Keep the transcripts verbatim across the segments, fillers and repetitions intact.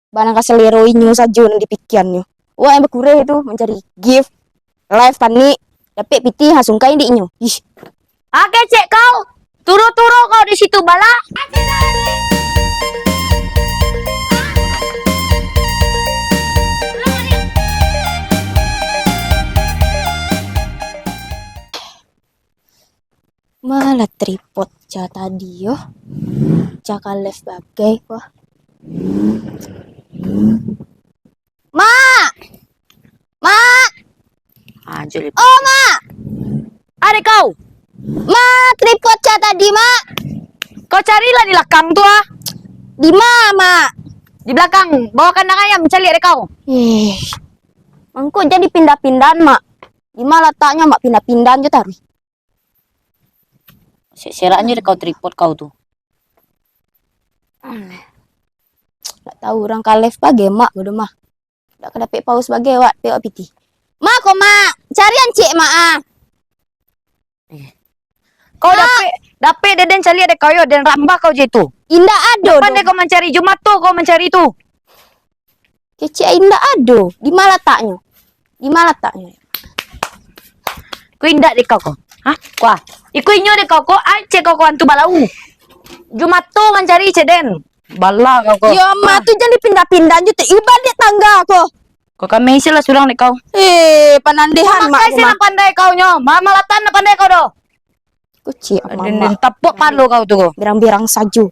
Bana ka salero inyo sajo nan dipikiannyo. Wak yang bakureh tu mancari gift, live panik, dapek pitih, ha, sungkai dek inyo. Ih. Ah, kecek kau! Turo-turo kau di situ, bala! Malah tripod ca tadi yo. Ca ka live bagai ko. Mak! Mak! Anjir. Oh, Mak! Adek kau! Mak, tripod ca tadi, Mak! Kau carilah di lakang tu, ah. Di ma, Mak? Di belakang, bawah kandang ayam, caliak dek kau. Eh, mangko jan dipindah-pindahan, Mak. Di ma lataknyo, Mak, pindah-pindahan jo taruih. Sek-seraknyo dek kau tripod kau tu. Ndak tahu urang ka live bagai, Mak, ko do, Mak. Dak ka dapek paus bagai, wak, tengok piti. Mak, ko, Mak, carian cek, Mak, ah. Eh. Kau dapek, dapek dek den caliak dek kau yo, den rambah kau je tu. Indak ado. Pandai kau mancari, jo mato kau mancari tu. Kecek indak ado. Di ma lataknyo? Di ma lataknyo? Ko indak dek kau ko. Hah? Kuah. Iko inyo dek kau ko, ai cek kau ko antu balau. Jo mato mancari cek den. Bala kau ko. Yo, ma tu jan dipindah-pindah jo tu. Iban dek tangga ko. Kau kami isi lah surang dek kau. Eh, panandehan mak. Makai se nan pandai kau nyo. Ma-, malatan nan pandai kau doh. Kuciak mamak. Tapok palo kau tu. Birang-birang sajo.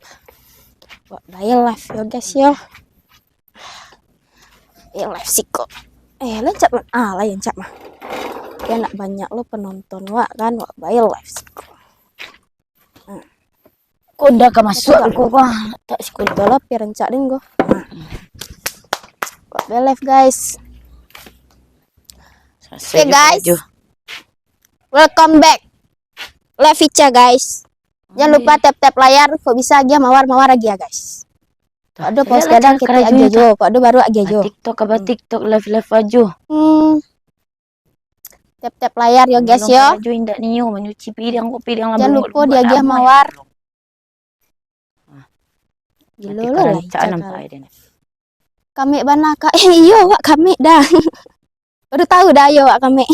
Wak, bae live yo, guys, yo. Eh, live siko. Eh, lancak mah. Ah, lancak mah. Dia nak banyak lo penonton, wak, kan? Wak, bae live siko. Ko ndak ka masuak ko, ko. Tak siko. Dah lah, pi rancak den ko. Wak, bae live, guys. Oke, guys. Welcome back. Live Ica, guys. Jangan lupa tap-tap layar, kok bisa agiah mawar, mawar agiah, guys. Kok ado pos gadang, ketek agiah jo. Kok ado baru agiah jo. TikTok apa TikTok, live-live ajo. Hmm. Tap-tap layar yo, guys, yo. Ajo indak nio, manyuci piriang, kok piriang lamo. Jangan lupa diagiah mawar. Gilo lo lah, cakal. Kamek bana, Kak. Eh, iyo, wak kamek dah. Baru tahu dah, iyo, wak kamek.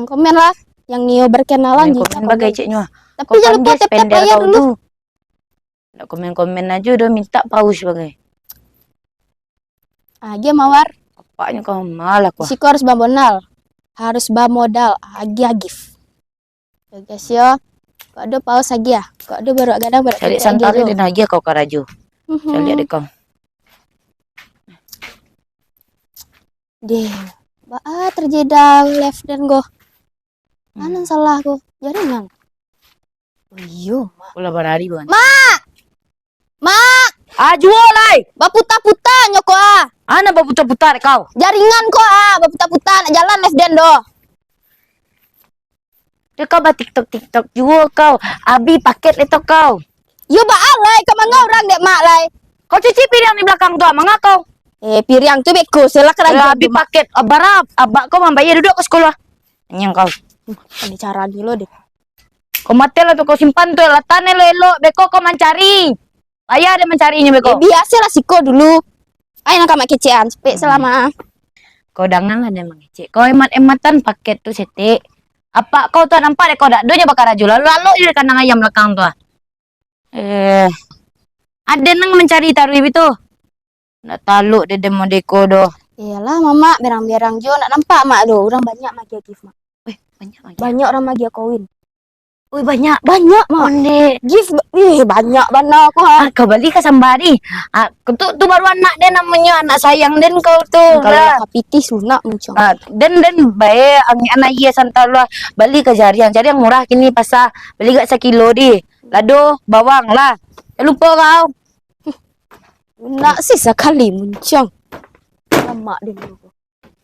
Komen lah. Yang nio berkenalan di komen bagai ceknyo. Tapi jangan lupa tap-tap layar dulu. Nak komen-komen ajo dah minta paus bagai. Agiah mawar. Apaknyo kau malah kau. Siko harus bamodal. Harus bamodal. Agiah gift. Yo, guys, yo. Kok ado paus agiah. Kok ado baruak gadang, baruak ketek agiah jo. Caliak santari den agiah kau karajo. Mhm. Caliak dek kau. Deh, baa terjadi live den ko. Anan salah ko. Jaringan. Oh iyo, Mak. Ulah barari, Bang. Mak! Mak! Ah, juo lai! Baputa-puta nyo ko, ah. Anan baputa-puta dek kau. Jaringan ko, ah, baputa-puta, nak jalan live den doh. Dek kau ba-TikTok-TikTok juo kau. Abih paket letok kau. Yo, baa lai, ka manga urang dek Mak lai. Kau cuci piriang di balakang tu, ah, manga kau. Eh, piriang tu beko, se lah karajo. Lah, abih paket, ah, bara abak kau mambayia duduak ka sikolah. Anyang kau. Hmm, pandai cara gilo deh. Kau matilah tu, kau simpan tu, latan elok-elok, beko kau mancari. Payah den mancarinyo beko. Eh, biasolah siko dulu. Ai, nan ka mak kecekan, cepek salama. Kau danganlah den mangecek. Kau emat-ematan paket tu setek. Apak kau tu nampak dek kau dak? Donyo bakarajo lalu-lalu je di kandang ayam balakang tu, ah. Eh, aden nan mancari taruih bitu. Ndak talok dek den modeko doh. Iyolah, Mamak, berang-berang jo, ndak nampak Mak doh. Urang banyak magiah gift, Mak. Eh, banyak magiah. Banyak urang magiah koin. Oi, banyak. Banyak, Mak. Ondeh. Gift, ih, banyak bana ko, ha. Ah, kau bali ka sambari. Ah, tu, tu baru anak den namonyo, anak sayang den kau tu. Kalau lah kapitih sunak muncang. Ah, den, den bae ang-, anak iya santai lah. Bali ka jariang. Jariang murah kini pasar. Bali gak sakilo di. Lado, bawang lah. Jan lupo kau. Nak sih sakali muncang. Lamak den tu.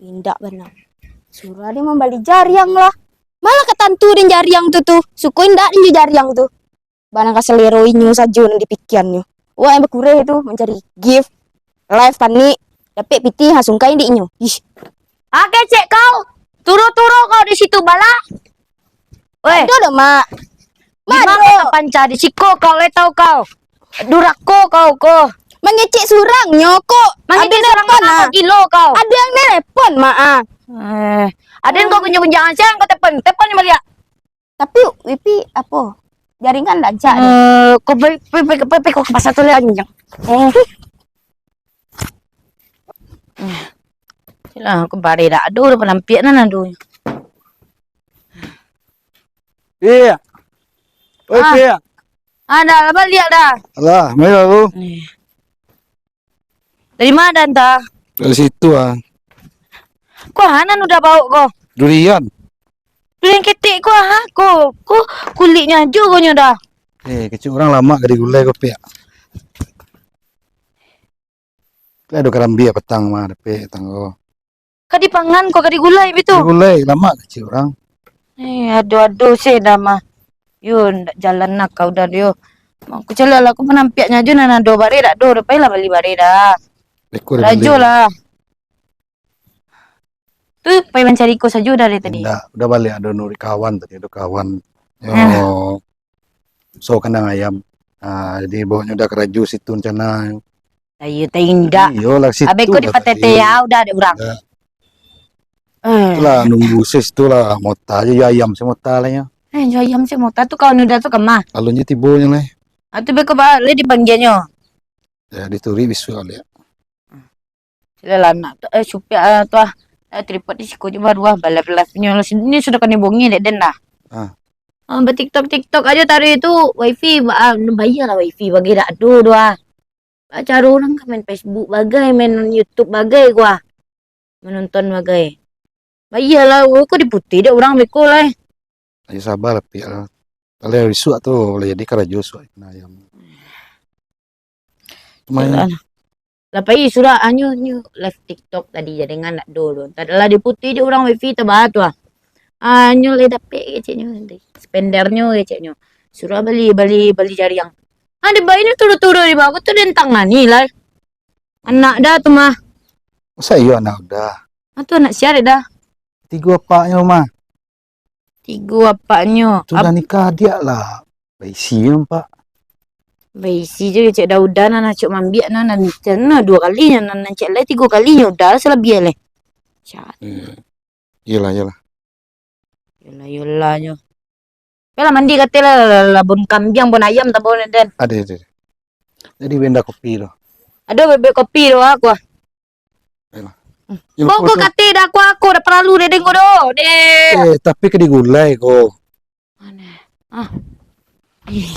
Indak bana. Suruah den mambali jariang lah. Malah ka tantu den jariang tu, tu. Suko indak den jo jariang tu. Bana ka salero inyo sajo nan dipikiannyo. Wak yang bakureh tu mancari gift, live panik, dapek pitih, ha, sungkai dek inyo. Ih. Ah, kecek kau. Turo-turo kau di situ, bala. Weh. Ado doh, Mak. Di ma kau tapanca? Di siko kau, lai tau kau. Durako kau ko. Mangecek surang nyo kok. Mangecek surang mah, gilo kau. Ado yang nelepon, Mak, ah. Eh, ado yang kau gunjang-gunjang, sia yang kau telepon? Telepon baliak. Tapi wifi apo? Jaringan lancar deh. Eh, kau pai, pai, pai, pai, pai kau ka pasar tu lah, anjing. Eh. Eh. Silah, aku bare dak ado, dah panampiak nan ado. Iya. Oi, ah. Iya. Ah, dah lah baliak dah. Alah, mai lah lu. Eh. Dari ma dah, Anta? Dari situ, ah. Kuah nan udah baok ko? Durian. Durian ketek kuah, ko, ko kuliknyo ajo ko nyo dah. Eh, kecek urang lamak ka digulai ko, Pek. Lah ado karambia patang mah, dapek tanggo. Ka dipangan ko, ka digulai bitu? Digulai, lamak kecek urang. Eh, aduh, aduh, seh dah mah. Yo, ndak jalan lah kau dah, yo. Aku caliak lah, aku panampiaknyo ajo nan ado, bare dak ado, dah pailah bali bare dah. Beko dah bali. Rajo lah. Tu pai mancari ko sajo dah dari tadi. Indak, udah baliak, ado nuruik kawan tadi, ado kawan. Yo, ah. So kandang ayam. Ah, jadi baoknyo udah karajo situ rencana. Ayo, teh indak. Iyolah, situ. Abeh ko lah dipatete tadi. Ya, udah ada urang. Indak. Eh. Itulah nunggu sis tu lah, mota aja jo ayam si mota lah nyo. Eh, jo ayam si mota tu kawan udah tu kama? Alun je tibo nyo lah. Ah, tu beko ba, le dipanggianyo. Ya, dituruik bisuak liak. Sila lah anak tu, eh, supiak lah tu ah. Eh, tripod di siko je baru ah, balap-balap nyo lah. Ni sudah kena bongi dek den dah. Ah. Ah, ba-TikTok, TikTok aja tadi tu, wifi, ba-, ah, bayar lah wifi, bagai dak ado tu ah. Ba caro urang ka main Facebook bagai, main YouTube bagai ko ah. Menonton bagai. Bayar lah, oh, ko diputi dek urang beko lah. Ayo sabar lah, Piak lah. Kalau bisuak tu, lah jadi karajo suak ikan ayam. Lumayan. Yalah. Lah pai surang anyo, nyo live TikTok tadi, jaringan ndak ado tu. Entah lah diputi je urang wifi taba tu ah. Anyo lai dapek keceknyo, spendernyo keceknyo. Surang bali, bali, bali jaringan. Ah, dibai ni turun-turun di bawah tu, den tangani lah. Anak dah tu mah. Masa iyo anak dah? Ah, tu anak sia dek dah. Tigo apaknyo mah. Tigo apaknyo. Tu dah nikah adiak lah. Baisi nampak. Baisi je kecek Dauda nan acok mambiak nan, nan, nan duo kalinyo, nan, nan cek lai tigo kalinyo, udah lah salabiah lai. Cak. Iya. Iyolah, iyolah. Iyolah, iyolah nyo. Yolah mandi kate lah, lah, lah, lah, bon kambiang, bon ayam, tabo den. Ado, ado. Jadi benda kopi tu. Ado bebek kopi tu aku ah. Ayolah. Yo, pokok kate dah aku, aku dah paralu deh, den ko doh. Deh. Eh, tapi ka digulai ko. Mana? Ah. Ih.